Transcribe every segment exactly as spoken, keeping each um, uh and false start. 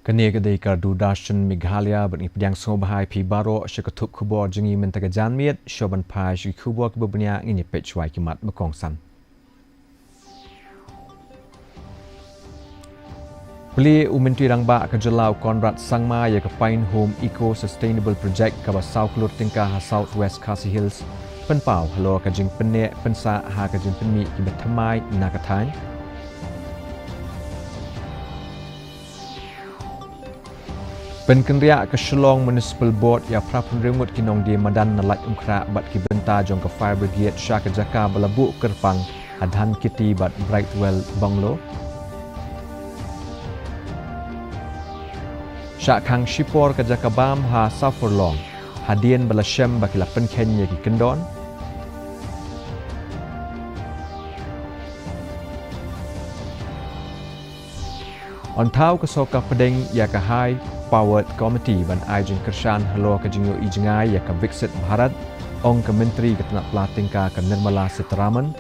Kane ka dei ka Doordarshan Meghalaya bad ngi pdiang sngewbha ïa phi baroh sha ka thup khubor jong ngi mynta ka janmiet. Shuwa ban phai sha ki khubor kiba bniah, ngin ïa peit shuwa ki mat ba kongsan. Plie u Myntri Rangbah ka jylla u Conrad Sangma ïa ka Pine Home Eco Sustainable Project kaba saw klur tyngka ha South West Khasi Hills. Pynpaw halor ka jingpynneh pynsah ha ka jingpynmih kiba thymmai na ka thaiñ. Pynkynriah ka Shillong Municipal Board ïa phra phew hynriew ngut ki nongdie madan na Laitumkhrah bad ki bynta jong ka Fire Brigade sha ka jaka ba la buh kyrpang ha Dhankheti bad Brightwell Bungalow. Shah khang shipor ka jaka bam ha Safarlong hadien ba la shem ba ki la pynkheiñ ïa ki kyndon. Yn thaw ka sorkar pdeng ïa ka High Powered Committee ban ai jingkyrshan halor ka jingïohi jngai ïa ka Viksit Bharat, ong ka Myntri ka tnat pla tyngka ka Nirmala Sitharaman.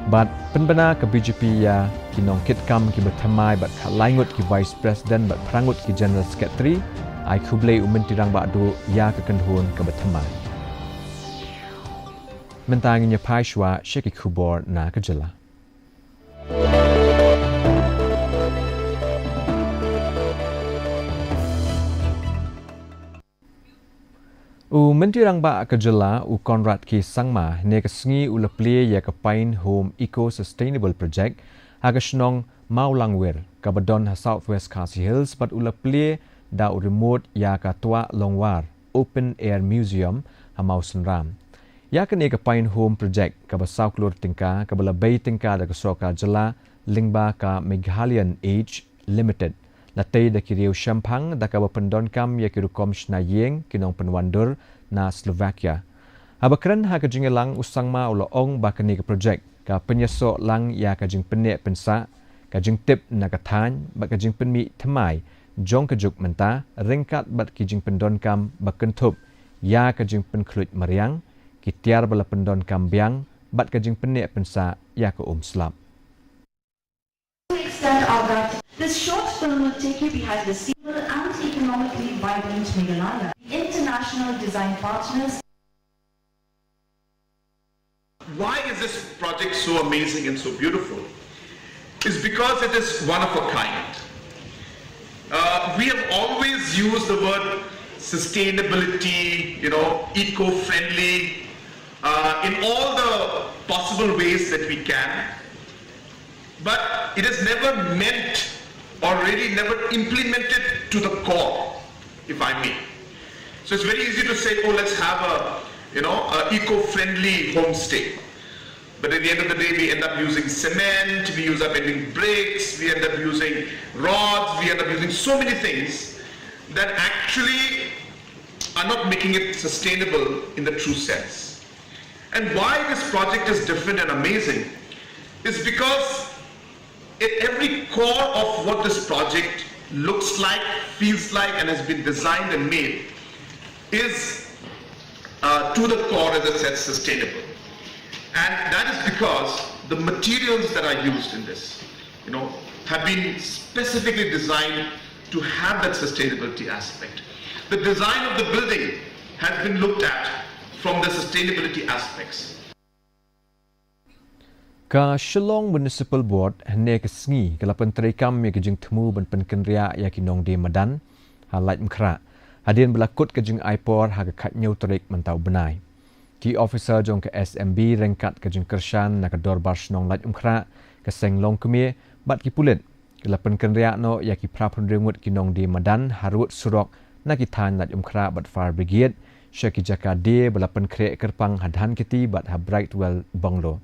Bad pynbna ka B J P ïa ki nongkitkam kiba thymmai bad khatlai ngut ki Vice President bad phra ngut ki General Secretary. Ai khublei u Myntri Rangbah Duh ïa ka kynhun kaba thymmai. Mynta ngin ïa phai shuwa sha ki khubor na ka jylla. U Myntri Rangbah ka jylla u Conrad K Sangma hynne ka sngi u la plie ïa ka Pine Home Eco Sustainable Project ha ka shnong Mawlangwir kaba don ha South West Khasi Hills bad u la plie da u remote ïa ka Tuah Longwar Open Air Museum ha Mawsynram. Ïa kane ka Pine Home Project kaba saw klur tyngka kaba la bei tyngka da ka sorkar jylla lyngba ka Meghalayan Age Limited la tei da ki riew shemphang da kaba pyndonkam ïa ki rukom shna ïing ki nongpynwandur na Slovakia. Haba kren ha ka jingïalang u Sangma u la ong ba kane ka project ka pynïasoh lang ïa ka jingpynneh pynsah, ka jingtip na ka thaiñ bad ka jingpynmih thymmai jong ka juk mynta ryngkat bad ki jingpyndonkam ba kynthup ïa ka jingpynkhluit mariang, ki tiar ba la pyndonkam biang bad ka jingpynneh pynsah ïa ka um slap. Extend our gratitude. This short film will take you behind the scenes and economically vibrant Meghalaya. International design partners. Why is this project so amazing and so beautiful? Is because it is one of a kind. Uh, we have always used the word sustainability, you know, eco-friendly, uh, in all the possible ways that we can. But it is never meant or really never implemented to the core, if I may. So it's very easy to say, "Oh, let's have a, you know, a eco-friendly homestay." But at the end of the day, we end up using cement, we use up ending bricks, we end up using rods, we end up using so many things that actually are not making it sustainable in the true sense. And why this project is different and amazing is because at every core of what this project looks like, feels like, and has been designed and made is, uh, to the core, as I said, sustainable. And that is because the materials that are used in this, you know, have been specifically designed to have that sustainability aspect. The design of the building has been looked at from the sustainability aspects. Ka Shillong Municipal Board hynne ka sngi ka la pyntreikam ïa ka jingthmu ban pynkynriah ïa ki nongdie madan ha Laitumkhrah hadien ba la kut ka jingai por ha ka khathynñiew tarik mynta u bnai. Ki officer jong ka S M B ryngkat ka jingkyrshan na ka Dorbar Shnong Laitumkhrah, ka Seng Longkmie bad ki pulit ki la pynkynriah noh ïa ki phra phew hynriew ngut ki nongdie madan harud surok na ki thaiñ Laitumkhrah bad Fire Brigade sha ki jaka die ba la pynkhreh kyrpang ha Dhankheti bad ha Brightwell Bungalow.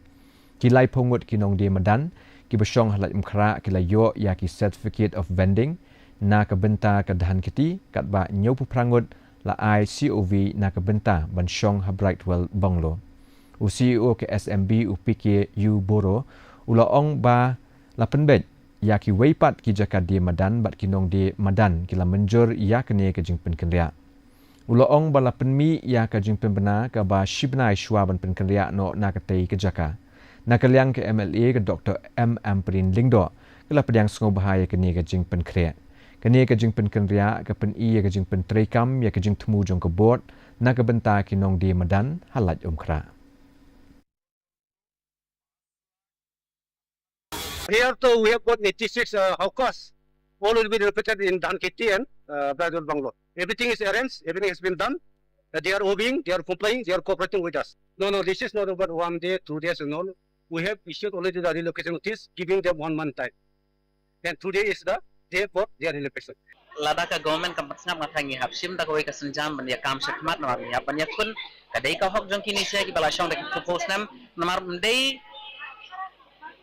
Ki laiphew ngut ki nongdie madan kiba shong ha Laitumkhrah ki la ïoh ïa ki Certificate of Vending na ka bynta ka Dhankheti, katba hynñiewphew phra ngut la ai C O V na ka bynta ban shong ha Brightwell Bungalow. U C E O ka S M B, u P K U Boro, u la ong ba la pynbeit ïa kiwei pat ki jaka die madan bad ki nongdie madan ki la mynjur ïa kane ka jingpynkynriah. U la ong ba la pynmih ïa ka jingpynbna kaba shi bnai shuwa ban pynkynriah noh na katei ka jaka. Na ka liang ka M L A ka Doctor M Ampareen Lyngdoh ka la pdiang sngewbha ïa kane ka jingpynkhreh. Kane ka jingpynkynriah ka pyni ïa ka jingpyntreikam ïa ka jingthmu jong ka board na ka bynta ki nongdie madan ha Laitumkhrah. Here too, we have got eighty-six, uh, hawkers. All will be relocated in Dhankheti and, uh, Bridal Bungalow. Everything is arranged, everything has been done. Uh, they are obeying, they are complying, they are cooperating with us. No, no, this is not about one day, two days, no. We have issued already the relocation notice, giving them one month time. And today is the day for their relocation. Lada ka government kam pat sngap, nga tharai ngi hap shim da kawei ka sienjam ban ïa kam shakhmat, namar ngi hap ban ïakhun. Ka dei ka hok jong kine sia kiba la shong da ki phew phew snem, namar ym dei,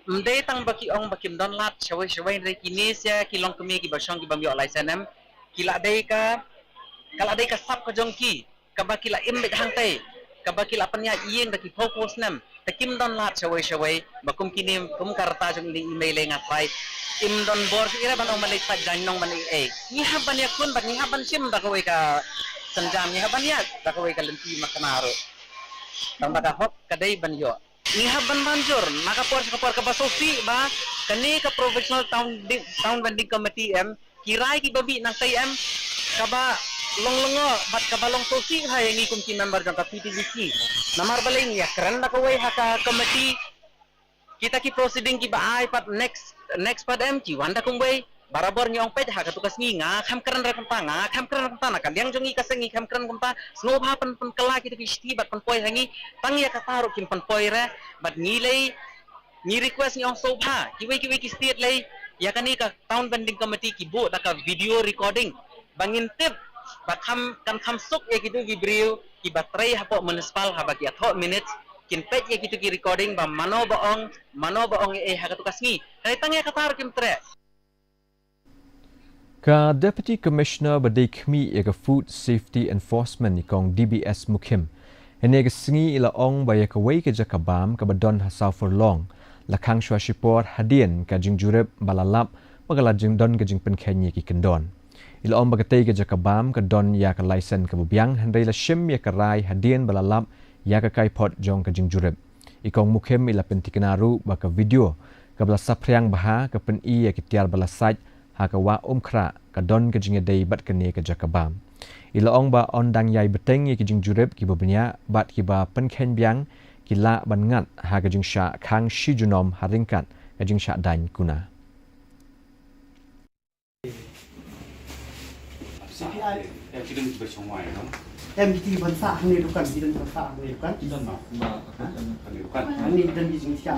ym dei tang ba ki ong ba kim don lad shawei shawei, hynrei kine sia ki longkmie kiba shong kibym ïoh license, em, ki la dei ka, ka la dei ka sap ka jong ki, kaba ki la im beit hangtei, kaba ki la pynïaid ïing da ki phew phew snem, te kim don lad shawei shawei, ba kum kine, kum ka rta jong ine i Meilei, nga tharai im don bor shuh ïa re ban ong ban leit pait jaiñ nong ban ei ei. Ngi hap ban ïakhun bad ngi hap ban shim da kawei ka sienjam, ngi hap ban ïaid da kawei ka lynti makna ruh. Tang ba ka hok ka dei ban ïoh. Ngi hap ban ban jur na ka por sha ka por, kaba sngewsih ba kane ka Provisional Town Di-, Town Vending Committee, em, ki rai kiba mih nangtei, em, kaba long lyngngoh bad kaba long sngewsih ha ïa ngi kum ki member jong ka P T V C. Namar balei ngi ïakren da kawei ha ka committee, kita ki proceeding kiba ai pat next, next pat, em, ki wan da kumwei. Barabor ngi ong peit ha katu ka sngi nga khlem kren re kumta, nga khlem kren re kumta, na ka liang jong ngi ka seng ngi khlem kren kumta. Sngewbha pyn, pynkylla kita ki shithi bad pynpoi ha ngi. Tang ïa kata ruh kim pynpoi re. Bad ngi lei, ngi request, ngi ong sngewbha kiwei kiwei ki state lei, ïa kane ka Town Vending Committee ki buh da ka video recording ba ngin tip, ba kham, kan kham suk ïa kitu ki briew kiba trei hapoh municipal, haba ki ïathoh minutes kin peit ïa kitu ki recording ba mano ba ong, mano ba ong ei ei ha katu ka sngi. Hynrei tang ïa kata ruh kim treh. Ka Deputy Commissioner ba dei khmih ïa ka Food Safety Enforcement, i Kong D B S Mukhim, hynne ka sngi i la ong ba ïa kawei ka jaka bam kaba don ha Sawfurlong la khang shuwa shipor hadien ka jingjurip ba la lap ba ka la jing, don ka jingpynkheiñ ïa ki kyndon. I la ong ba katei ka jaka bam ka don ïa ka license kaba biang, hynrei la shim ïa ka rai hadien ba la lap ïa ka kaiphod jong ka jingjurip. I Kong Mukhim i la pyntikna ruh ba ka video kaba la saphriang bha ka pyni ïa ki tiar ba la sait ha ka wah Umkhrah ka don ka jingïadei bad kane ka jaka bam. I la ong ba yn dang ïai bteng ïa ki jingjurip kiba bniah bad kiba pynkheiñ biang ki lah ban ngat ha ka jingshah khang shi junom ha ryngkat ka jingshah daiñ kuna. Em, ki don ki ba shong wai, no? Em, ki don ban sah hangne dukan, ki don ban sah hangne dukan. Ki don ma, ma, hangne dukan. Hangne ki don ki jingshah.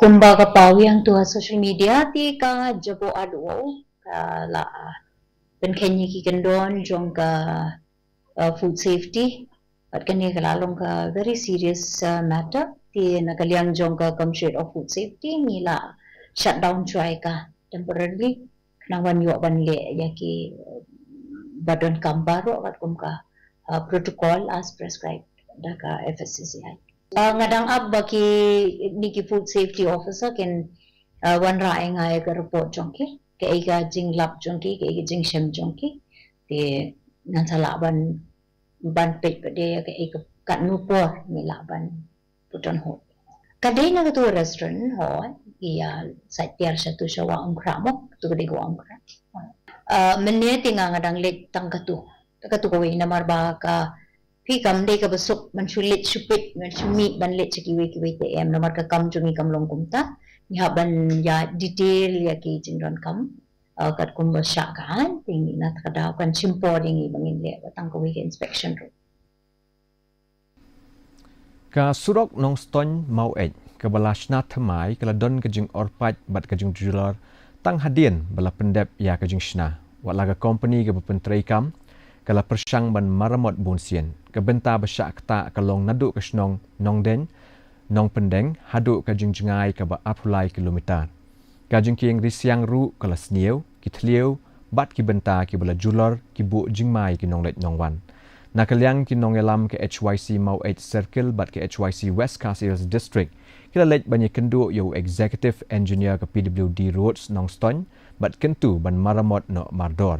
Kumba ka paw ïa ngi tu ha social media, te ka Jaboh Ardwar ka la pynkheiñ ïa ki kyndon jong ka, uh, food safety. Bad kane ka la long ka very serious, uh, matter. Te na ka liang jong ka Commissioner of Food Safety ngi la shut down shuwa ïa ka temporarily, khnang ban ïoh ban leh ïa ki, uh, ba donkam baroh katkum ka, uh, protocol as prescribed da ka F S C C I. Uh, nga dang ap ba kine ki food safety officer kin, uh, wanrah ïa nga ïa ka report jong ki, kaei ka jinglap jong ki, kaei ka jingshem jong ki. Te ngan sa lah ban, ban peit pat de ïa kaei ka, katno por ngi lah ban put on hold. Ka dei na katu restaurant, hooid, ïa sait tiar shatu sha wah Umkhrah mo, katu ka dei ka wah Umkhrah. Uh, mynne te nga, nga dang leit tang katu, katu kawei, namar ba ka, phi, kam dei kaba suk ban shu leit shu peit, ban shu mih ban leit sha kiwei kiwei te, em, namar ka kam jong ngi kam long kumta. Ngi hap ban ïa detail ïa ki jingdonkam, uh, katkum ba shah ka aiñ, te ngi na kata ka daw kan shim por ïa ngi ba ngin leh wat tang kawei ka inspection ruh. Ka surok Nongstoiñ Maweit kaba la shna thymmai ka la don ka jingorpait bad ka jingjulor tang hadien ba la pyndep ïa ka jingshna. Wat la ka kompani kaba pyntreikam ka la pyrshang ban maramot bun sien. Ka bynta ba shah ktah ka long naduh ka shnong Nongdeng, Nongpyndeng haduh ka jingjngai kaba arphew lai kilometer. Ka jingkieng risiang ruh ka la sniew, ki thliew bad ki bynta kiba la julor ki buh jingma ïa ki nongleit nongwan. Na ka liang ki nongïalam ka H Y C Maweit Circle bad ka H Y C West Khasi Hills District ki la leit ban ïakynduh ïa u Executive Engineer ka P W D Roads Nongstoiñ bad kyntu ban maramot noh mardor.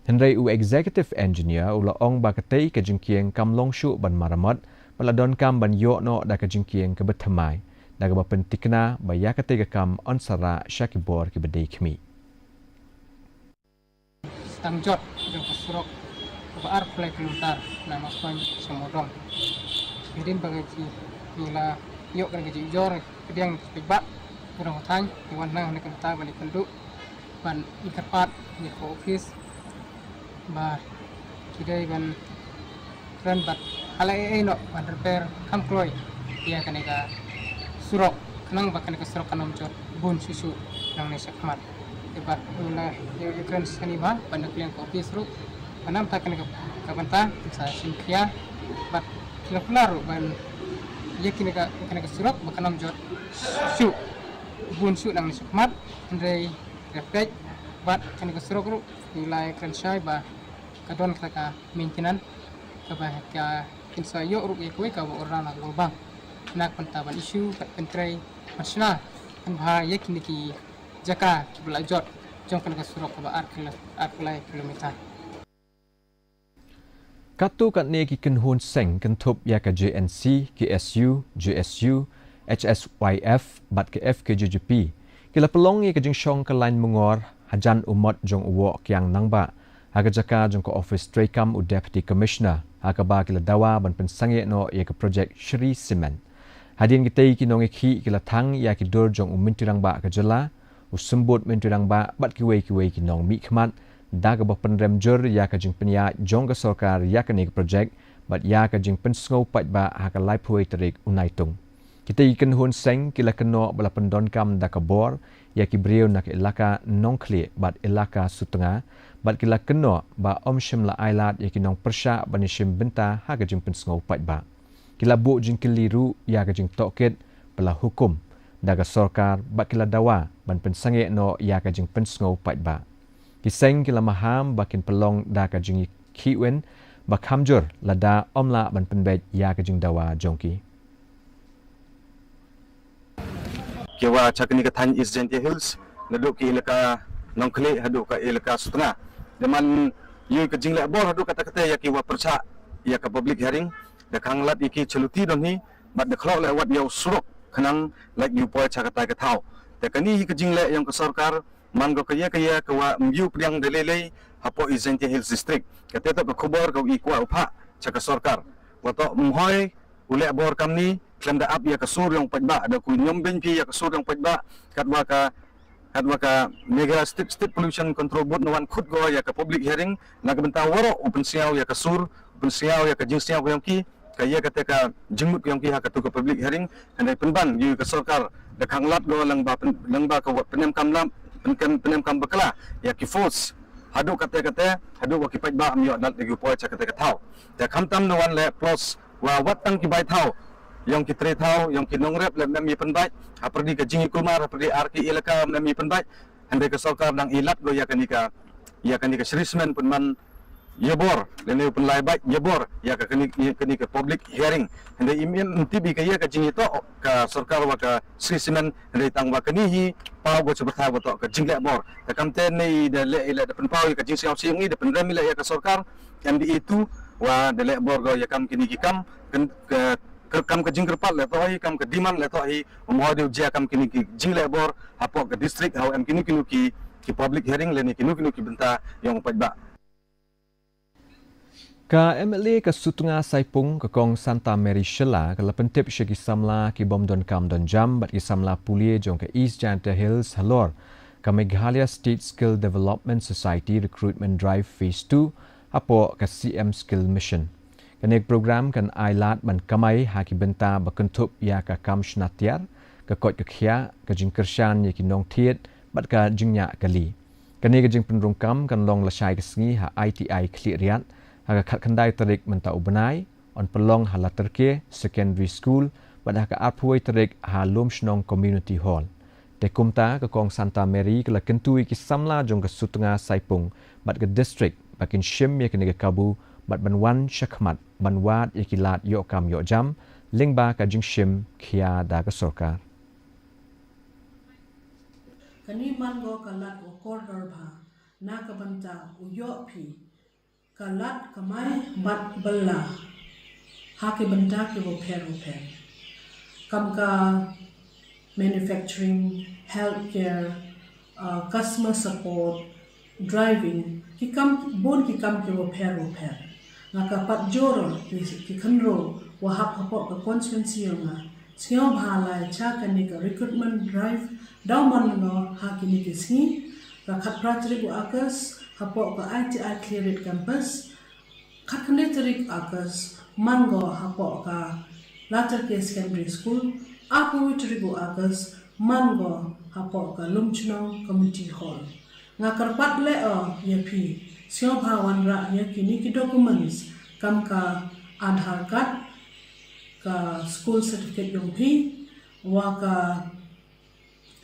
Hynrei u Executive Engineer u la ong ba katei ka jingkieng kam long shuh ban maramot bad la donkam ban ïoh noh da ka jingkieng kaba thymmai, da kaba pynthikna ba ïa katei ka kam yn sa rah sha ki bor kiba dei khmih. Tang jot jong ka surok kaba arphew lai kilometer na Nongstoiñ sha Mawdong. Hadien ba ka jing, ngi la ïoh kane ka jingjur pdiang paidbah, ngi rong thaiñ ngi wan nang ha kane ka bynta ban ïakynduh ban ïakyrpad ïa ka office ba ki dei ban kren bad hala ei ei noh ban repair kham kloi ïa kane ka surok, khnang ba kane ka surok kan ym jot bun shuh shuh nangne shakhmat. Te bad ngi la ïa, ïa kren shane ba ban da kylliang ka office ruh, ba namta kane ka, ka bynta sa shim khia bad ki la kular ruh ban ïa kane ka, kane ka surok ba kan ym jot shuh bun shuh nangne shakhmat. Hynrei ïa peit bad kane ka surok ruh ngi la ïa kren shai ba ka don kata ka maintenance kaba ka kin sa ïoh ruh ïa kawei kaba order na ka World Bank na ka bynta ban issue bad pyntrei ban shna kan bha ïa kine ki jaka kiba la jot jong kane ka surok kaba ar kilo, arphew lai kilometer. Katto katne ki kynhun seng kynthup ïa ka J N C, K S U, J S U, H S Y F bad ka F K J J P ki la pynlong ïa ka jingshong ka lain mungor hajan u mot jong u Woh Kiang Nangbah ha ka jaka jong ka office treikam u Deputy Commissioner, ha kaba ki la dawa ban pynsangeh noh ïa ka projek Shree Cement. Hadien kitei ki nongïakhih ki la thang ïa ki dur jong u Myntri Rangbah ka jylla, u Symbud Myntri Rangbah bad kiwei kiwei ki nongmihkhmat, da kaba pynrem jur ïa ka jingpynïaid jong ka sorkar ïa kane ka projek bad ïa ka jingpynsngew paidbah ha ka laiphew wei tarik u Naitung. Kitei ki kynhun seng ki la kynnoh ba la pyndonkam da ka bor ïa ki briew na ka ilaka Nongkhlieh bad ilaka Sutnga, bad ki la kynnoh ba ym shym la ailad ïa ki nongpyrshah ban ïashim bynta ha ka jingpynsngew paidbah. Ki la buh jingkylli ruh ïa ka jingtohkit ba la hukum da ka sorkar bad ki la dawa ban pynsangeh noh ïa ka jingpynsngew paidbah. Ki seng ki la maham ba kin pynlong da ka jingïakhih win ba kham jur lada ym lah ban pynbeit ïa ka jingdawa jong ki. Kiwa cha kane ka thaiñ East Jaintia Hills, naduh ki ilaka Nongkhlieh haduh ka ilaka Sutnga. Dei man ïoh ka jingleh bor haduh katta katta ïa kiwa pyrshah ïa ka public hearing, da khang lad ïa ki chaluti don hi, bad da khlok leh wat ïa u surok khnang lait ïa u poi cha katai ka thaw. Te kane hi ka jingleh ïong ka sorkar, man ko ka ïa ka ïa kawa ym ïoh pdiang da lei lei hapoh East Jaintia Hills District. Kata toh ka khubor ka u i kwah u phah cha ka sorkar. Wa toh ym hoi u leh bor kamni, khlem da ap ïa ka sur ïong paidbah, da ku ñiom beiñ phi ïa ka sur ïong paidbah, katwa ka, katwa ka Meghalaya State, State Pollution Control Board na wan khut ko ïa ka public hearing, na ka bynta waroh u pynsngew ïa ka sur, u pynsngew ïa ka jingsngew ka ïong ki, ka ïa kata ka jingmut ka ïong ki ha katu ka public hearing, hynrei pynban ïa ka sorkar, da khang lad ko lyngba pyn-, lyngba ka wat pynemkam lap, pyn-, pynemkam bakla ïa ki force, haduh kata kata, haduh wa ki paidbah ym ïoh lad da ki poi cha kata ka thaw. Te khamtam na wan leh plus wa wat tang ki bai thaw, ïong ki trei thaw, ïong ki nongrep leh ym em ïa pynbait, hapyrdi ka jingïakulmar, hapyrdi ar ki ilaka ym em ïa pynbait, hynrei ka sorkar dang i lad ko ïa kane ka, ïa kane ka Shree Cement pynman ïa bor, lane u pynlai bait ïa bor ïa ka kane, ïa kane ka public hearing. Hynrei im im tip i ka ïa ka jingïatoh ka sorkar wa ka Shree Cement, hynrei tang wa kane hi paw ko cha batai wa toh ka jingleh bor. Te kamte ne i da leh, i leh da pynpaw ïa ka jingsngew sha ïong i, da pynrem i leh ïa ka sorkar, M D A two, wa da leh bor ko ïa kam kine ki kam, kan, ka, ka, kam ka jingkyrpad leh toh hi, kam ka demand leh toh hi, ym hoi da u jia kam kine ki jingleh bor hapoh ka district, ha u em kino kino ki, ki public hearing lane kino kino ki bynta ïong u paidbah. Ka M L A ka Sutnga Saipung, ka Kong Santa Mary Shylla, ka la pyntip sha ki samla ki bym donkam donjam bad ki samla pule jong ka East Jaintia Hills halor ka Meghalaya State Skill Development Society Recruitment Drive Phase two hapoh ka C M Skill Mission. Kane ka program kan ai lad ban kamai ha ki bynta ba kynthup ïa ka kam shna tiar, ka koit ka khiah, ka jingkyrshan ïa ki nongthied bad ka jingñiah kali. Kane ka jingpynrung kam kan long lashai ka sngi ha I T I Khliehriat, ha ka khatkhyndai tarik mynta u bnai, yn pynlong ha Latyrkieh Secondary School, bad ha ka arphew wei tarik ha Lumshnong Community Hall. Te kumta ka Kong Santa Mary ka la kyntu ïa ki samla jong ka Sutnga Saipung bad ka district ba kin shim ïa kane ka kabu bad ban wan shakhmat ban wad ïa ki lad ïoh kam ïoh jam lyngba ka jingshim khia da ka sorkar. Kane man ko ka lad u kordor bha na ka bynta u ïoh phi ka lad kamai bad bylla ha ki bynta ki bapher bapher. Kam ka manufacturing, healthcare, uh, customer support, driving, ki kam, bun ki kam ki bapher bapher. Nga ka pat jor ki, ki khynro wa hap hapoh ka constituency yong nga. Sngewbha lai cha kane ka recruitment drive daw man ngo ha kine ki sngi, ka khatphra tarik u August, hapoh ka I T I Clear It Campus, khatkhyndai tarik August, man ngo hapoh ka Latarke Secondary School, arphew tarik u August, man ngo hapoh ka Lumchnong Community Hall. Nga kyrpad leh o ïa phi, sngewbha wanrah ïa kine ki documents, kam ka Aadhaar card, ka school certificate yong phi, wa ka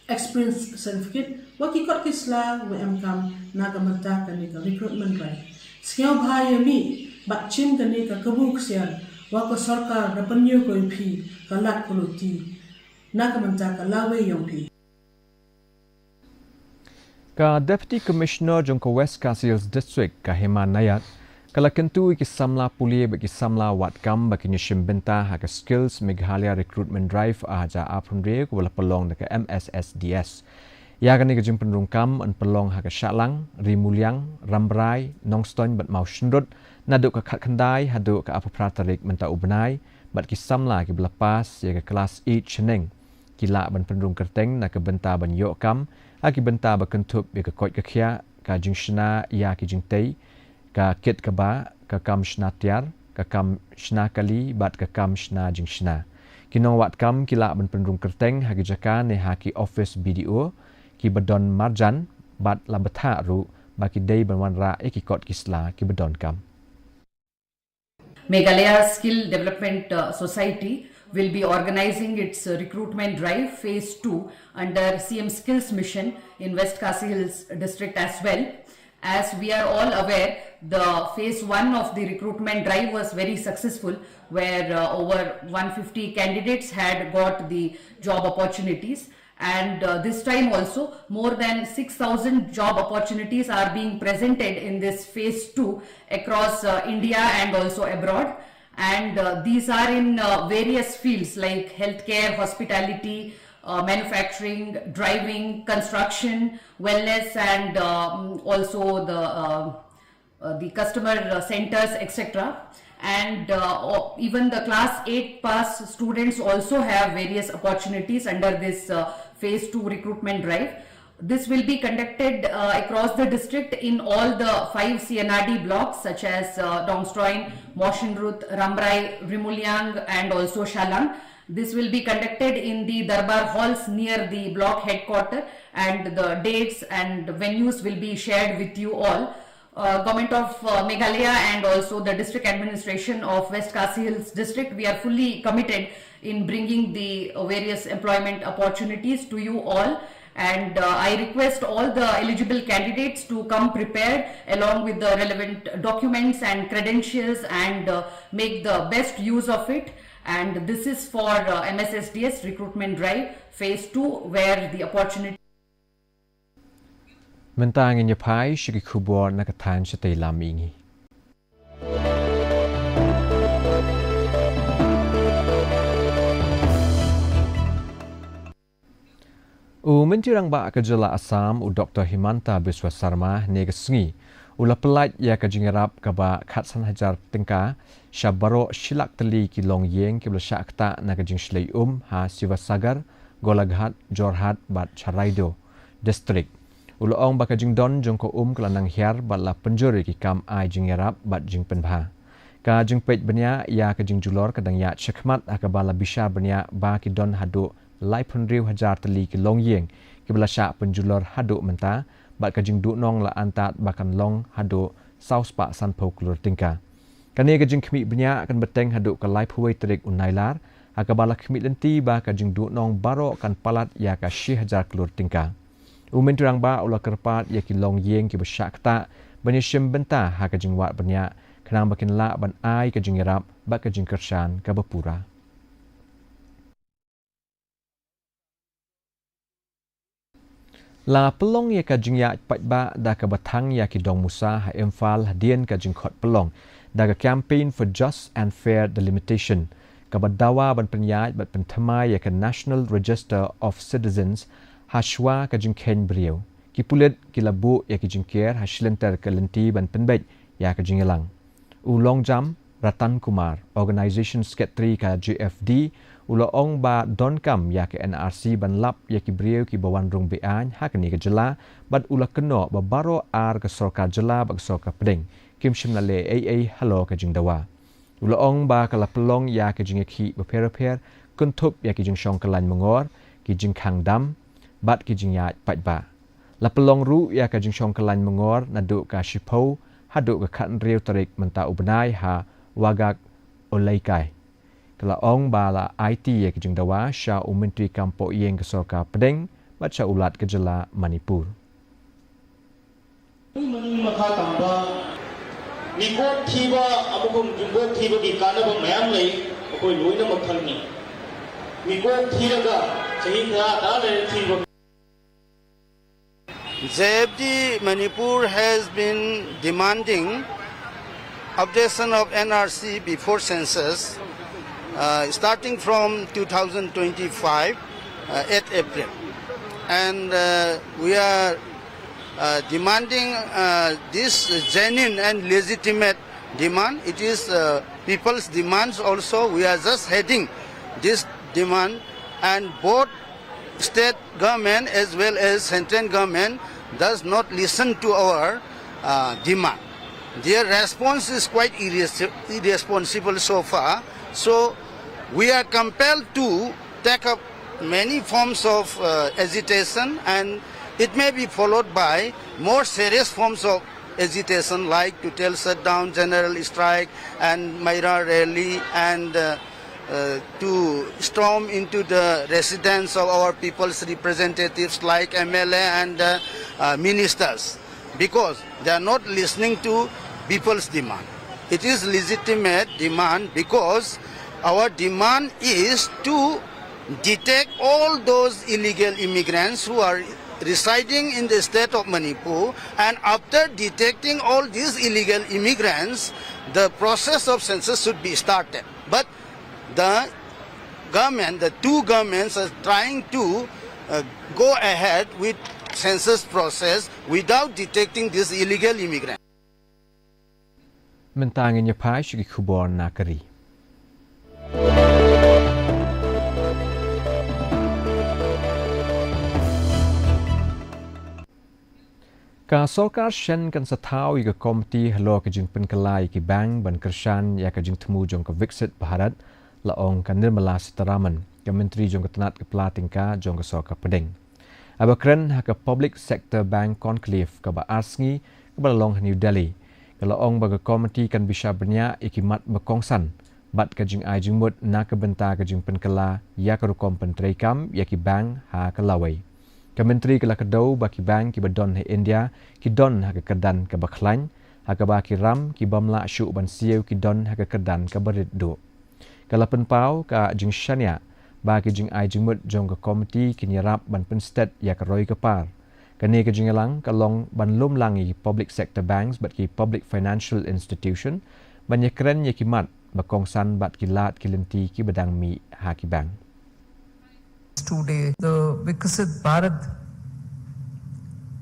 experience certificate, wa ki kot ki sla wa em kam na ka bynta kane ka recruitment drive. Sngewbha ïa mih bad shim kane ka kabu ksiar wa ka sorkar da pynïoh ko ïa phi ka lad ka luti na ka bynta ka lawei yong phi. Ka Deputy Commissioner jong ka West Khasi Hills District, ka Hema Nayat, ka la kyntu ïa ki samla pule bad ki samla wad kam ba kin ïa shim bynta ha ka Skills Meghalaya Recruitment Drive ar hajar arphew hynriew kaba la pynlong da ka M S S D S. Ïa kane ka jingpynrung kam yn pynlong ha ka Shahlang, Rimuliang, Rambrai, Nongstoiñ bad Mawshynrut, naduh ka khatkhyndai haduh ka arphew phra tarik mynta u bnai, bad ki samla kiba la pass ïa ka klas eight shaneng ki lah ban pynrung kyrteng na ka bynta ban ïoh kam ha ki bynta ba kynthup ïa ka koit ka khiah, ka jingshna ïa ki jingtei, ka kit ka bah, ka kam shna tiar, ka kam shna kali bad ka kam shna jingshna. Ki nongwad kam ki lah ban pynrung kyrteng ha ki jaka ne ha ki office B D O kiba don marjan bad la bthah ruh ba ki dei ban wanrah ïa ki kot ki sla kiba donkam. Meghalaya Skill Development, uh, Society will be organizing its, uh, recruitment drive phase two under C M Skills Mission in West Khasi Hills District as well. As we are all aware, the phase one of the recruitment drive was very successful, where, uh, over one fifty candidates had got the job opportunities. And, uh, this time also, more than six thousand job opportunities are being presented in this phase two across, uh, India and also abroad. And, uh, these are in, uh, various fields like healthcare, hospitality, uh, manufacturing, driving, construction, wellness, and, um, also the, uh, uh, the customer, uh, centers, et cetera. And, uh, o-, even the class eight pass students also have various opportunities under this, uh, phase two recruitment drive. This will be conducted, uh, across the district in all the five C M R D blocks such as, uh, Nongstoiñ, Mawshynrut, Rambrai, Rimuliang, and also Shahlang. This will be conducted in the Darbar halls near the block headquarter, and the dates and venues will be shared with you all. Uh, Government of, uh, Meghalaya and also the District Administration of West Khasi Hills District, we are fully committed in bringing the, uh, various employment opportunities to you all. And, uh, I request all the eligible candidates to come prepared along with the relevant documents and credentials and, uh, make the best use of it. And this is for, uh, M S S D S recruitment drive phase two, where the opportunity Mynta ngin ïa phai sha ki khubor na ka thaiñ shatei lam mihngi. U Myntri Rangbah ka jylla Assam, u Doktor Himanta Biswa Sarma, hynne ka sngi u la pyllait ïa ka jingïarap kaba khatsan hajar tyngka sha baroh shi lak tylli ki longïing kiba la shah ktah na ka jingshlei um ha Sivasagar, Golaghat, Jorhat bad Charaideo District. U la ong ba ka jingdon jong ka um ka la nang hiar bad la pynjur ïa ki kam ai jingïarap bad jingpynbha. Ka jingpeit bniah ïa ka jingjulor ka dang ïaid shakhmat ha kaba la bishar bniah ba ki don haduh laiphew hynriew hajar tylli ki longïing kiba la shah pynjulor haduh mynta, bad ka jingduhnong la antad ba kan long haduh saw spah sanphew klur tyngka. Kane ka jingkhmih bniah kan bteng haduh ka laiphew wei tarik u Nailar, ha kaba la khmih lynti ba ka jingduhnong baroh kan palat ïa ka shi hajar klur tyngka. U Myntri Rangbah u la kyrpad ïa ki longïing kiba shah ktah ban ïashim bynta ha ka jingwad bniah khnang ba kin lah ban ai ka jingïarap bad ka jingkyrshan kaba pura. La pynlong ïa ka jingïaid paidbah da kaba thang ïa ki dong musa ha Imphal hadien ka jingkhot pynlong da ka Campaign for Just and Fair Delimitation, kaba dawa ban pynïaid bad pynthymmai ïa ka National Register of Citizens hashwa ka jingkheiñ briew. Ki pulit ki la buh ïa ki jingker ha shilynter ka lynti ban pynbeit ïa ka jingïalang. U Longjam Ratan Kumar, Organization Secretary ka J F D, u la ong ba donkam ïa ka N R C ban lap ïa ki briew kiba wan rung beaiñ ha kane ka jylla, bad u la kynnoh ba baroh ar ka sorkar jylla bad ka sorkar pdeng kim shym la leh ei ei halor ka jingdawa. U la ong ba ka la pynlong ïa ka jingïakhih bapher bapher, kynthup ïa ki jingshong kyllaiñ mangor, ki jingkhang dam bad ki jingïaid paidbah. La pynlong ruh ïa ka jingshong kyllaiñ mangor naduh ka shiphew haduh ka khathynriew tarik mynta u bnai ha Wagak Olaikai. Ka la ong ba la aiti ïa ka jingdawa sha u Myntri Kam Pohïing ka sorkar pdeng bad sha u Lat ka jylla Manipur. Mani makha tamba, ni kok thiba, amo kum jingkok thiba ki kana ba mayam lei, akoi loina makhang ni. Ni kok thiba ka, sahi ka ta le thiba. J F D Manipur has been demanding updation of N R C before census, uh, starting from two thousand twenty-five, uh, eighth April. And, uh, we are, uh, demanding, uh, this genuine and legitimate demand. It is, uh, people's demands also. We are just heading this demand, and both state government as well as central government does not listen to our, uh, demand. Their response is quite irres-, irresponsible so far. So we are compelled to take up many forms of, uh, agitation, and it may be followed by more serious forms of agitation like total shutdown, general strike, and Maira rally, and, uh, uh, to storm into the residence of our people's representatives like M L A and, uh, uh, ministers, because they are not listening to people's demand. It is legitimate demand because our demand is to detect all those illegal immigrants who are residing in the state of Manipur, and after detecting all these illegal immigrants, the process of census should be started. But the government, the two governments are trying to, uh, go ahead with census process without detecting these illegal immigrants. Mynta ngin ïa phai sha ki khubor na ka ri. Ka sorkar shen kan sa thaw ïa ka komiti halor ka jingpynkylla ïa ki bank ban kyrshan ïa ka jingthmu jong ka Viksit Bharat, la ong ka Nirmala Sitharaman, ka Myntri jong ka tnat ka pla tyngka jong ka sorkar pdeng. Haba kren ha ka Public Sector Bank Conclave kaba ar sngi kaba la long ha New Delhi, ka la ong ba ka komiti kan bishar bniah ïa ki mat ba kongsan bad ka jingai jingmut na ka bynta ka jingpynkylla ïa ka rukom pyntreikam ïa ki bank ha ka lawei. Ka Myntri ka la kdew ba ki bank kiba don ha India ki don ha ka kyrdan kaba khlaiñ, ha kaba ki ram ki bym lah shuh ban siew ki don ha ka kyrdan kaba rit duh. Ka la pynpaw ka jingshaniah ba ki jingai jingmut jong ka komiti kin ïarap ban pynstet ïa ka roi ka par. Kane ka jingïalang ka long ban lum lang ïa ki public sector banks bad ki public financial institution ban ïakren ïa ki mat ba kongsan bad ki lad ki lynti kiba dang mih ha ki bank. Today, the Viksit Bharat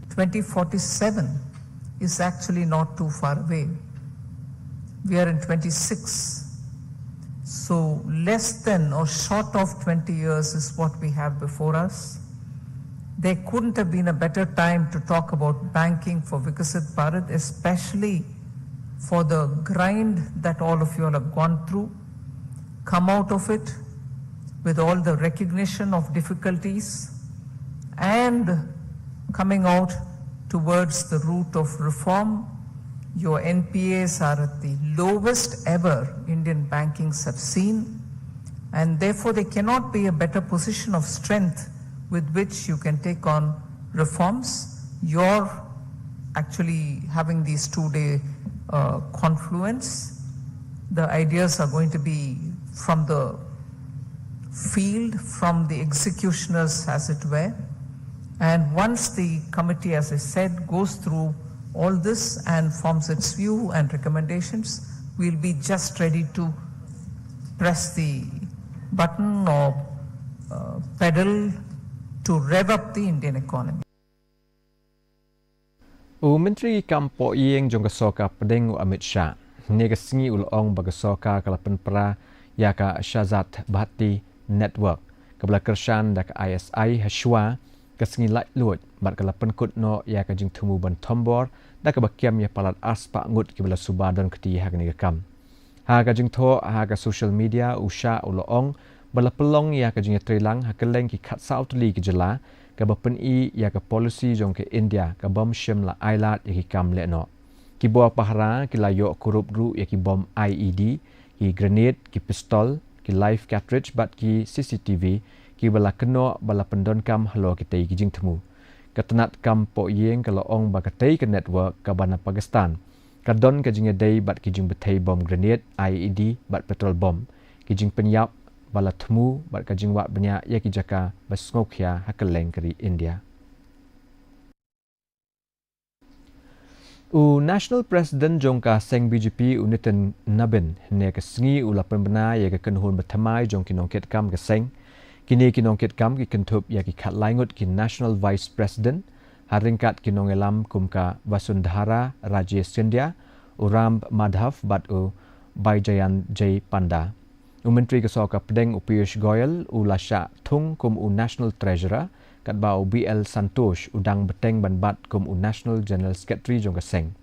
twenty forty-seven is actually not too far away. We are in twenty-six. So, less than or short of twenty years is what we have before us. There couldn't have been a better time to talk about banking for Viksit Bharat, especially for the grind that all of you all have gone through. Come out of it with all the recognition of difficulties and coming out towards the route of reform. Your N P As are at the lowest ever Indian bankings have seen. And therefore, there cannot be a better position of strength with which you can take on reforms. Your actually having these two day uh, confluence, the ideas are going to be from the field, from the executioners, as it were. And once the committee, as I said, goes through all this and forms its view and recommendations, we'll be just ready to press the button or uh, pedal to rev up the Indian economy. U Myntri Kam Pohïing jong ka Sorkar Pdeng u Amit Shah, hynne ka sngi u la ong ba ka sorkar ka la pynpra ïa ka Shahzad Bhatti Network, kaba la kyrshan da ka I S I ha shuwa, ka sngi laitluid, bad ka la pynkut noh ïa ka jingthmu ban thombor da kaba kem ïa palat arspah ngut kiba la suba don kti ha kane ka kam. Ha ka jingthoh ha ka social media, u Shah u la ong ba la pynlong ïa ka jingïatreilang ha kylleng ki khatsaw tylli ki jylla, kaba pyni ïa ka policy jong ka India ka bym shym la ailad ïa ki kam lehnoh. Ki bor pahara ki la ïoh kurup ruh ïa ki bom I E D, ki grenade, ki pistol, ki live cartridge bad ki C C T V, kiba la kynnoh ba la pyndonkam halor kitei ki jingthmu. Ka tnat kam pohïing ka la ong ba katei ka network kaba na Pakistan ka don ka jingïadei bad ki jingbthei bom grenade, I E D bad petrol bom, ki jingpynïap ba la thmu bad ka jingwad bniah ïa ki jaka ba sngewkhia ha kylleng ka ri India. U National President jong ka seng B J P, u Nitin Nabin, hynne ka sngi u la pynbna ïa ka kynhun bathymmai jong ki nongkitkam ka seng. Kine ki nongkitkam ki kynthup ïa ki khatlai ngut ki National Vice President, ha ryngkat ki nongïalam kum ka Vasundhara Raje Scindia, u Ram Madhav bad u Baijayanjay Panda. U Myntri ka Sorkar Pdeng u Piyush Goyal u la shah thung kum u National Treasurer, katba u B L Santosh u dang bteng ban bat kum u National General Secretary jong ka seng.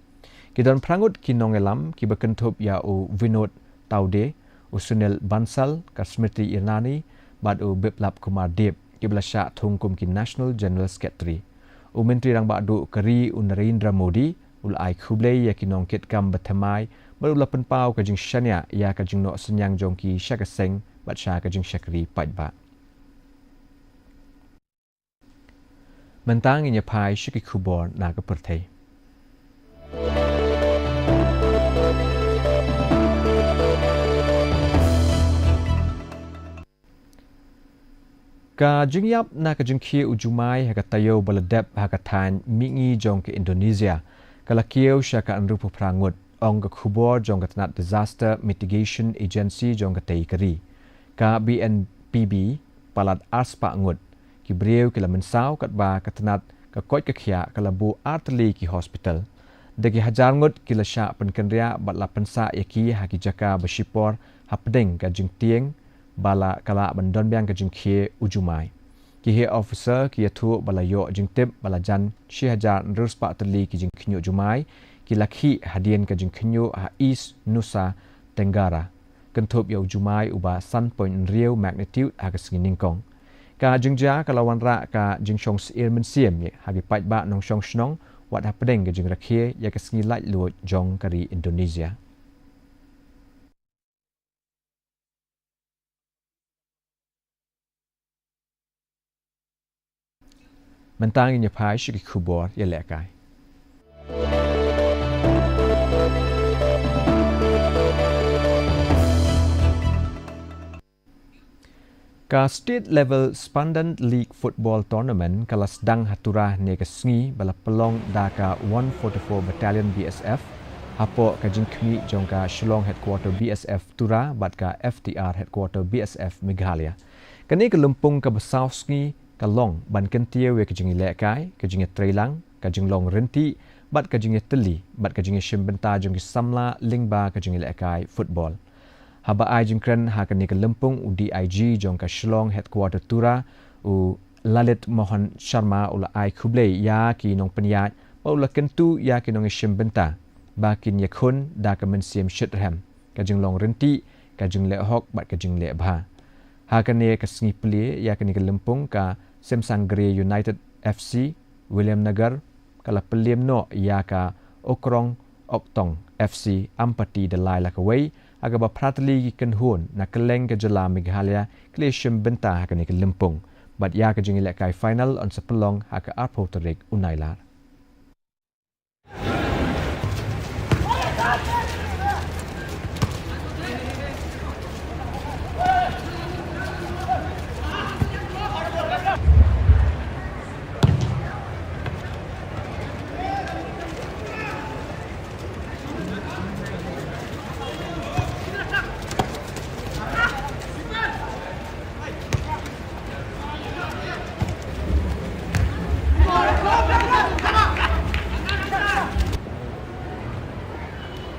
Ki don phra ngut ki nongïalam kiba kynthup ïa u Vinod Tawde, u Sunil Bansal, ka Smriti Irani bad u Biplab Kumar Deb, kiba la shah thung kum ki National General Secretary. U Myntri Rangbah Duh ka ri u Narendra Modi u la ai khublei ïa ki nongkitkam bathymmai bad u la pynpaw ka jingshaniah ïa ka jingnoh synñiang jong ki sha ka seng bad sha ka jingshakri paidbah. Mynta ngin ïa phai sha ki khubor na ka pyrthei. Ka jingïap na ka jingkhie u jumai ha ka taïew ba la dep ha ka thaiñ mihngi jong ka Indonesia ka la kiew sha ka hynriewphew phra ngut, ong ka khubor jong ka tnat Disaster Mitigation Agency jong katei ka ri. Ka B N P B palat arspah ngut ki briew ki la mynsaw, katba ka tnat ka koit ka khiah ka la buh artylli ki hospital. Da ki hajar ngut ki la shah pynkynriah bad la pynsah ïa ki ha ki jaka ba shipor hapdeng ka jingtieng ba la ka lah ban don biang ka jingkhie u jumai. Ki heh officer ki ïathuh ba la ïoh jingtip ba la jan shi hajar hynriew spah tylli ki jingkhynñiuh jumai ki la khih hadien ka jingkhynñiuh ha East Nusa Tenggara, kynthup ïa u jumai uba san point hynriew magnitude ha ka sngi nyngkong. Ka jingjia ka la wanrah ka jingshong syier mynsiem ha ki paidbah nongshong shnong wat hapdeng ka jingrakhe ïa ka sngi laitluid jong ka ri Indonesia. Mynta ngin ïa phai sha ki khubor ïalehkai. Ka State Level Spandant League Football Tournament ka la sdang ha Tura hynne ka sngi ba la pynlong da ka one forty-four Battalion B S F hapoh ka jingkhmih jong ka Shillong Headquarter B S F Tura bad ka F T R Headquarter B S F Meghalaya. Kane ka lympung kaba saw sngi ka long ban kyntiew ïa ka jingïalehkai, ka jingïatreilang, ka jinglong rynti bad ka jingïatylli bad ka jingïashim bynta jong ki samla lyngba ka jingïalehkai football. Haba ai jingkren ha kane ka lympung, u D I G jong ka Shillong Headquarter Tura, u Lalit Mohan Sharma, u la ai khublei ïa ki nongpynïaid bad u la kyntu ïa ki nongïashim bynta ba kin ïakhun da ka mynsiem shitrhem, ka jinglong rynti, ka jingleh hok bad ka jingleh bha. Ha kane ka sngi plie ïa kane ka lympung, ka Semsangre United F C Williamnagar ka la pynliem noh ïa ka Okrong Oktong F C Ampati da lai la kawei, ha kaba phra tylli ki kynhun na kylleng ka jylla Meghalaya ki la shim bynta ha kane ka lympung. Bad ïa ka jingïalehkai final yn sa pynlong ha ka arphew tarik u Nailar.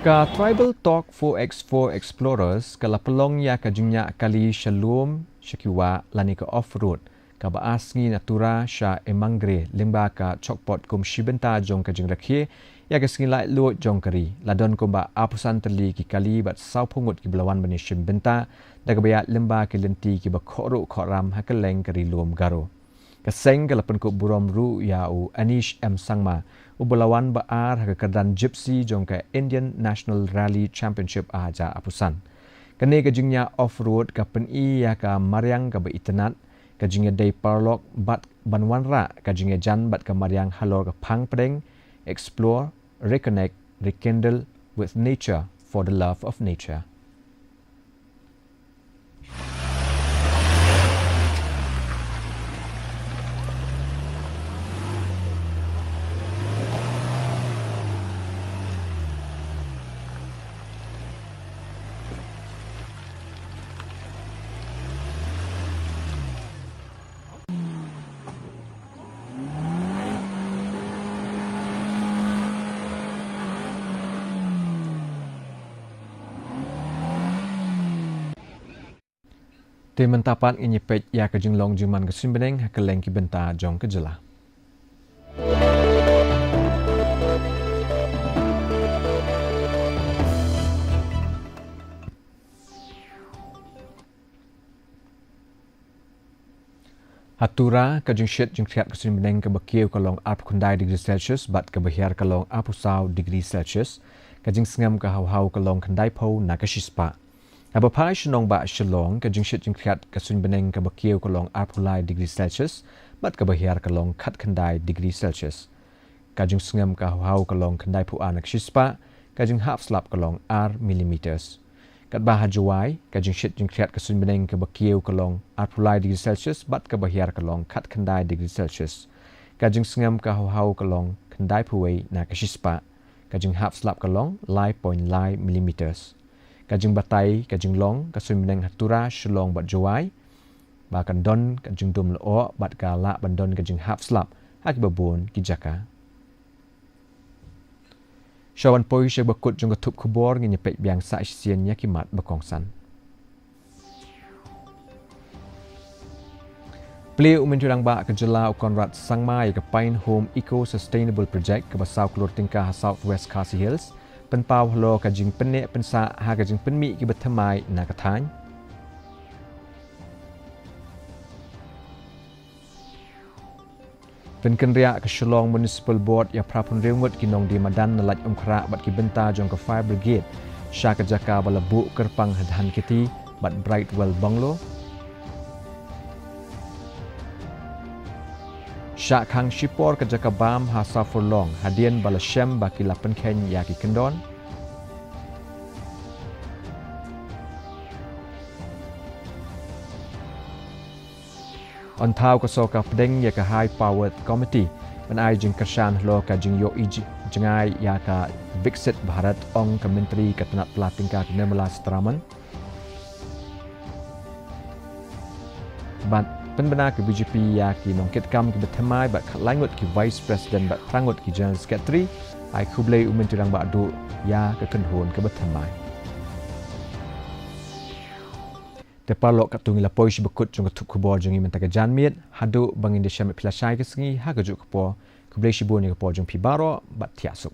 Ka Tribal Talk four X four Explorers ka la pynlong ïa ka jingïaid kali sha lum sha ki wah lane ka off-road kaba ar sngi na Tura sha Emangre lyngba ka chokpot kum shi bynta jong ka jingrakhe ïa ka sngi laitluid jong ka ri. La don kumba arphew san tylli ki kali bad sawphew ngut kiba la wan ban ïashim bynta da kaba ïaid lyngba ki lynti kiba khohruh khohram ha kylleng ka ri lum Garo. Ka seng ka la pynkup burom ruh ïa u Anish M Sangma uba la wan ba ar ha ka kyrdan Gypsy jong ka Indian National Rally Championship ar hajar arphew san. Kane ka jingïaid off-road ka pyni ïa ka mariang kaba itynnad, ka jingïadei paralok bad ban wanrah ka jingïajan bad ka mariang halor ka phang pdeng, explore, reconnect, rekindle with nature for the love of nature. Te mynta pat ngin ïa peit ïa ka jinglong jingman ka suiñ bneng ha kylleng ki bynta jong ka jylla. Ha Tura, ka jingshit jingkhriat ka suiñ bneng kaba kiew ka long arphew khyndai degree Celsius bad kaba hiar ka long arphew saw degree Celsius. Ka jingsngem ka haw haw ka long khyndaiphew na ka shispah. Haba phai sha nongbah Shillong, ka jingshit jingkhriat ka suiñ bneng kaba kiew ka long arphew lai degree Celsius bad kaba hiar ka long khatkhyndai degree Celsius. Ka jingsngem ka haw haw ka long khyndaiphew ar na ka shispah, ka jinghap slap ka long ar millimeters. Katba ha Jowai, ka jingshit jingkhriat ka suiñ bneng kaba kiew ka long arphew lai degree Celsius bad kaba hiar ka long khatkhyndai degree Celsius. Ka jingsngem ka haw haw ka long khyndaiphew wei na ka shispah, ka jinghap slap ka long lai point lai millimeters. Ka jingbatai ka jinglong ka suiñ bneng ha Tura, Shillong bad Jowai ba kan don ka jingdum lyoh bad ka lah ban don ka jinghap slap ha kiba bun ki jaka. Sha wan poi sha ba kut jong ka thup khubor, ngin ïa peit biang sa shisien ïa ki mat ba kongsan. Plie u Myntri Rangbah ka jylla u Conrad Sangma ïa ka Pine Home Eco Sustainable Project kaba saw klur tyngka ha South West Khasi Hills, pynpaw halor ka jingpynneh pynsah ha ka jingpynmih kiba thymmai na ka thaiñ. Pynkynriah ka Shillong Municipal Board ïa phra phew hynriew ngut ki nongdie madan na Laitumkhrah bad ki bynta jong ka Fire Brigade sha ka jaka ba la buh kyrpang ha Dhankheti bad Brightwell Bungalow. Shah khang shipor ka jaka bam ha Sawpurlong hadien ba la shem ba ki la pynkheiñ ïa ki kyndon. Yn thaw ka sorkar pdeng ïa ka High Powered Committee ban ai jingkyrshan halor ka jingïohi ji-, jngai ïa ka Viksit Bharat, ong ka Myntri ka tnat pla tyngka ka Nirmala Sitharaman. Bad pynbna ka B J P ïa ki nongkitkam kiba thymmai bad khatlai ngut ki Vice President bad phra ngut ki General Secretary. Ai khublei u Myntri Rangbah duh ïa ka kynhun kaba thymmai. Te paralok, katto ngi la poi sha ba kut jong ka thup khubor jong ngi mynta ka janmiet. Haduh ba ngin ïa shem bad phi lashai ka sngi ha kajuh ka por. Khublei shibun ïa ka por jong phi baroh bad thiah suk.